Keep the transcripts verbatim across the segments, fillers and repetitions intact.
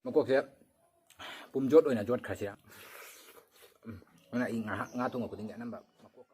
ꯃꯀꯣꯛꯁꯦ ꯄꯨꯝꯖꯣꯠ ꯑꯣꯏꯅ ꯌꯣꯠꯈ꯭ꯔꯁꯤꯔ꯫ ꯎꯝ, ꯑꯗꯨꯅ ꯑꯩ ꯉꯥꯏꯍꯥꯛ ꯉꯥ ꯊꯣꯡꯕ ꯈꯨꯗꯤꯡꯒꯤ ꯑꯅꯝꯕ ꯃꯀꯣꯛ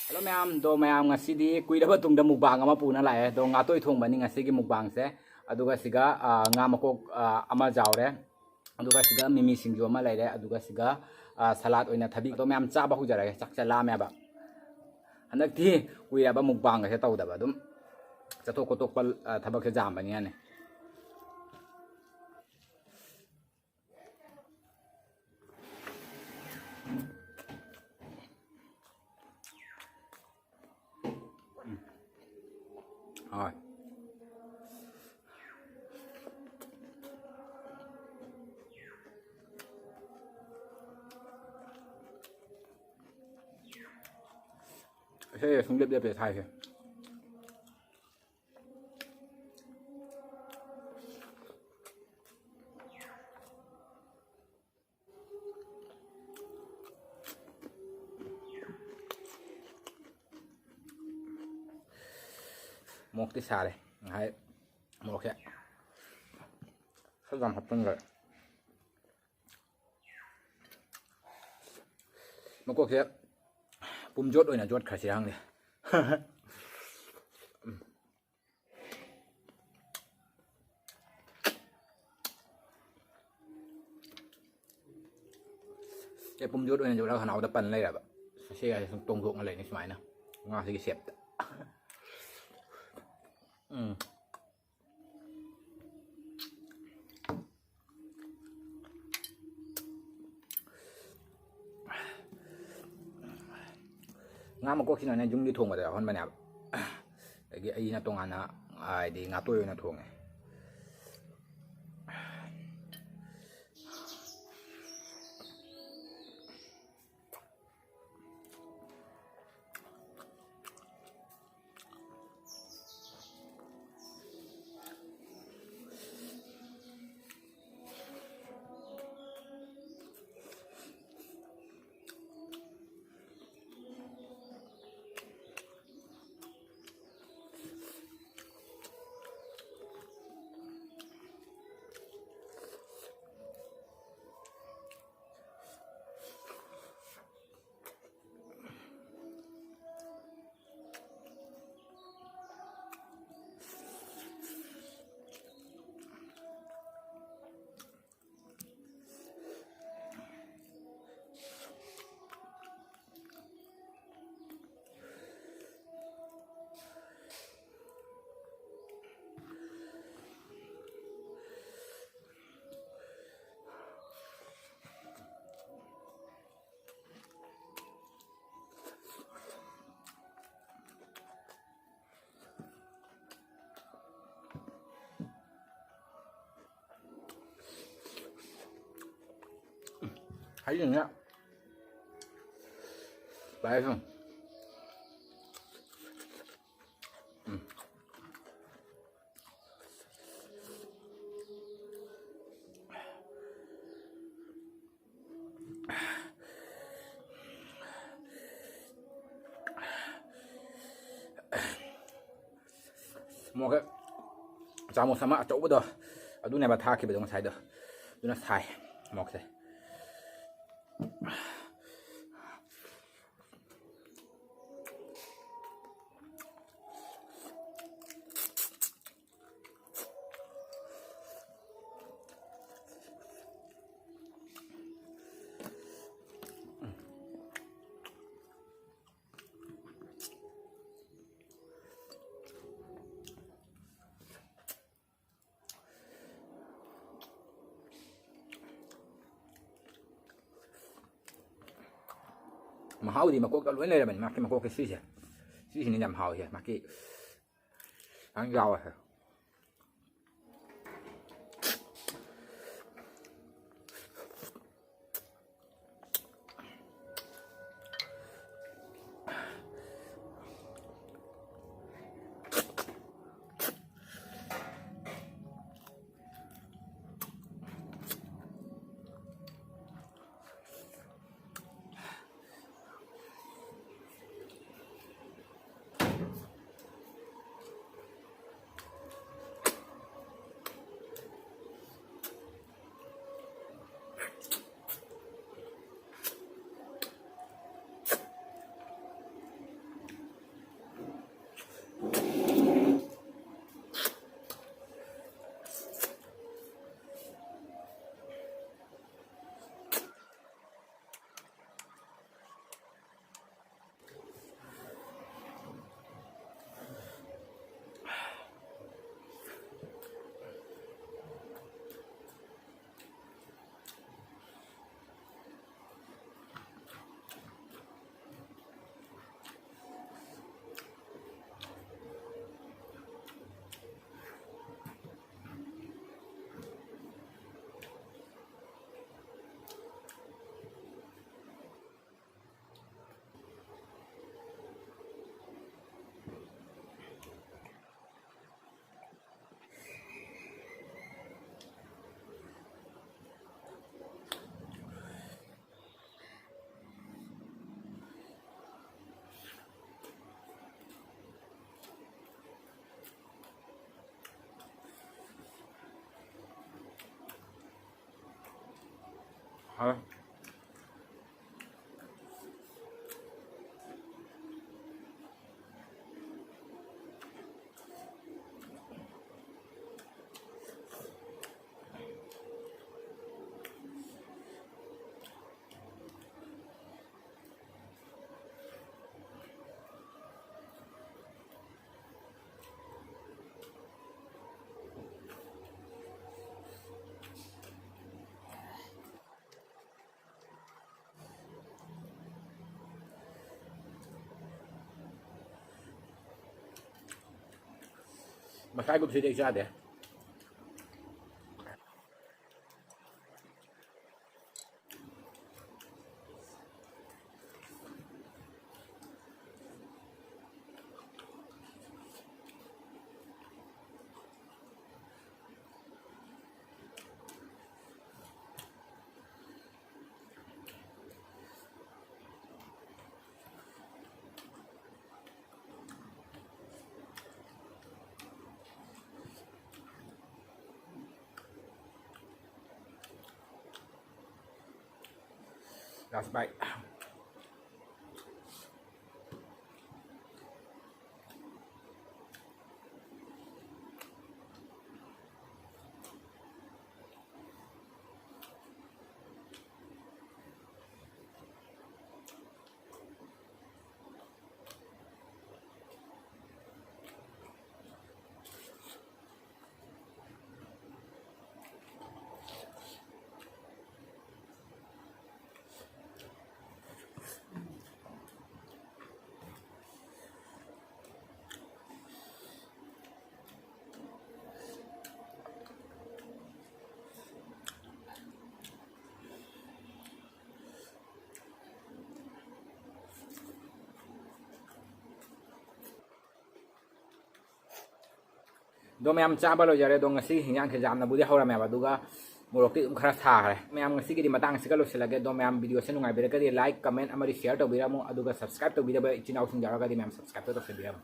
Hello ꯃꯌꯥꯝ, ꯑꯗꯣ ꯃꯌꯥꯝ ꯉꯁꯤꯗꯤ ꯀꯨꯏꯔꯕ ꯇꯨꯡꯗ mukbang ꯑꯃ ꯄꯨꯅ ꯂꯥꯛꯑꯦ꯫ ꯑꯗꯣ ꯉꯥꯇꯣꯏ ꯊꯣꯡꯕꯅꯤ ꯉꯁꯤꯒꯤ mukbangꯁꯦ꯫ ꯑꯗꯨꯒ ꯁꯤꯒ, ꯑ, ꯉꯥ ꯃꯀꯣꯛ, ꯑ, ꯑꯃ ꯌꯥꯎꯔꯦ꯫ ꯑꯗꯨꯒ ꯁꯤꯒ ꯃꯤꯃꯤ ꯁꯤꯡꯖꯨ ꯑꯃ ꯂꯩꯔꯦ꯫ ꯑꯗꯨꯒ ꯁꯤꯒ, ꯑ, salad ꯑꯣꯏꯅ ꯊꯕꯤ꯫ ꯑꯗꯣ ꯃꯌꯥꯝ ꯆꯥꯕ ꯍꯧꯖꯔꯒꯦ, ꯆꯥꯛꯁꯦ ꯂꯥꯝꯃꯦꯕ꯫ ꯍꯟꯗꯛꯇꯤ ꯀꯨꯏꯔꯕ mukbangꯒꯁꯦ ꯇꯧꯗꯕ꯫ ꯑꯗꯨꯝ ꯆꯠꯊꯣꯛ ꯈꯣꯠꯇꯣꯛꯄ, ꯑ, ꯊꯕꯛꯁꯦ ꯌꯥꯝꯕꯅꯤꯅꯅꯦ꯫ ꯍꯣꯏ꯫ ꯏꯁꯩꯁꯦ ꯁꯨꯡꯂꯦꯞ ꯂꯦꯞꯇꯦ ꯊꯥꯏꯁꯦ꯫ ꯃꯣꯔꯣꯛꯇꯤ ꯁꯥꯔꯦ꯫ ꯉꯁꯥꯏ ꯃꯣꯔꯣꯛꯁꯦ ꯈꯔ ꯌꯥꯝ ꯍꯥꯞꯆꯤꯟꯈ꯭ꯔꯦ꯫ ꯃꯀꯣꯛꯁꯦ ꯄꯨꯝꯖꯣꯠ ꯑꯣꯏꯅ ꯌꯣꯠꯈ꯭ꯔꯁꯤꯔ ꯈꯪꯗꯦ꯫ ꯑꯦ, ꯄꯨꯝꯖꯣꯠ ꯑꯣꯏꯅ ꯌꯣꯠꯂꯒ ꯈꯅꯥꯎꯗ ꯄꯟ ꯂꯩꯔꯕ꯫ ꯁꯦꯒꯥꯏꯁꯦ ꯁꯨꯝ ꯇꯣꯡꯊꯣꯛꯅ ꯂꯩꯅꯤ ꯁꯨꯃꯥꯏꯅ꯫ ꯉꯥꯁꯤꯒꯤ shapeꯇ꯫ ꯎꯝ꯫ ꯉꯥ ꯃꯀꯣꯛꯁꯤꯅꯅꯦ ꯌꯨꯝꯒꯤ ꯊꯣꯡꯕꯗ ꯌꯥꯎꯍꯟꯕꯅꯦꯕ꯫ ꯑꯗꯒꯤ ꯑꯩꯅ ꯇꯣꯉꯥꯟꯅ, ꯍꯥꯏꯗꯤ, ꯉꯥꯇꯣꯏ ꯑꯣꯏꯅ ꯊꯣꯡꯉꯦ꯫ ꯍꯥꯏꯖꯤꯟꯅ ꯚꯥꯏ ꯁꯨꯝ꯫ ꯎꯝ꯫ ꯃꯣꯔꯣꯛꯁꯦ ꯆꯥꯃꯁ ꯑꯃ ꯑꯆꯧꯕꯗꯣ, ꯑꯗꯨꯅꯦꯕ ꯊꯥꯛꯈꯤꯕꯗꯣ ꯉꯁꯥꯏꯗꯣ꯫ ꯑꯗꯨꯅ ꯁꯥꯏ ꯃꯣꯔꯣꯛꯁꯦ꯫ ꯃꯍꯥꯎꯗꯤ ꯃꯀꯣꯛꯇ ꯂꯣꯏ ꯂꯩꯔꯕꯅꯤ꯫ ꯃꯥꯒꯤ ꯃꯀꯣꯛꯀꯤ ꯁꯤꯁꯦ, ꯁꯤꯁꯤꯅ ꯌꯥꯝ ꯍꯥꯎꯋꯤꯁꯦ꯫ ꯃꯥꯒꯤ ꯈꯤꯇꯪ ꯌꯥꯎꯋꯦ꯫ ꯍꯥꯎꯋꯦ꯫ ꯃꯁꯥꯏ ꯀꯨꯞꯁꯤꯗꯤ ꯑꯩ ꯆꯥꯗꯦ꯫ Last bite. ꯑꯗꯣ ꯃꯌꯥꯝ, ꯆꯥꯕ ꯂꯣꯏꯖꯔꯦ꯫ ꯑꯗꯣ ꯉꯁꯤ ꯍꯤꯟꯖꯥꯡꯁꯦ ꯌꯥꯝꯅꯕꯨꯗꯤ ꯍꯧꯔꯝꯃꯦꯕ, ꯑꯗꯨꯒ ꯃꯣꯔꯣꯛꯇꯤ ꯑꯗꯨꯝ ꯈꯔ ꯁꯥꯈ꯭ꯔꯦ꯫ ꯃꯌꯥꯝ, ꯉꯁꯤꯒꯤꯗꯤ ꯃꯇꯥꯡꯁꯤꯒ ꯂꯣꯏꯁꯤꯜꯂꯒꯦ꯫ ꯑꯗꯣ ꯃꯌꯥꯝ, ꯚꯤꯗꯤꯑꯣꯁꯦ ꯅꯨꯡꯉꯥꯏꯕꯤꯔꯒꯗꯤ like, comment ꯑꯃꯗꯤ share ꯇꯧꯕꯤꯔꯝꯃꯨ, ꯑꯗꯨꯒ subscribe ꯇꯧꯕꯤꯗꯕ ꯏꯆꯤꯟ ꯏꯅꯥꯎꯁꯤꯡ ꯌꯥꯎꯔꯒꯗꯤ ꯃꯌꯥꯝ subscribe ꯇꯧꯁꯟꯕꯤꯔꯝꯃꯨ꯫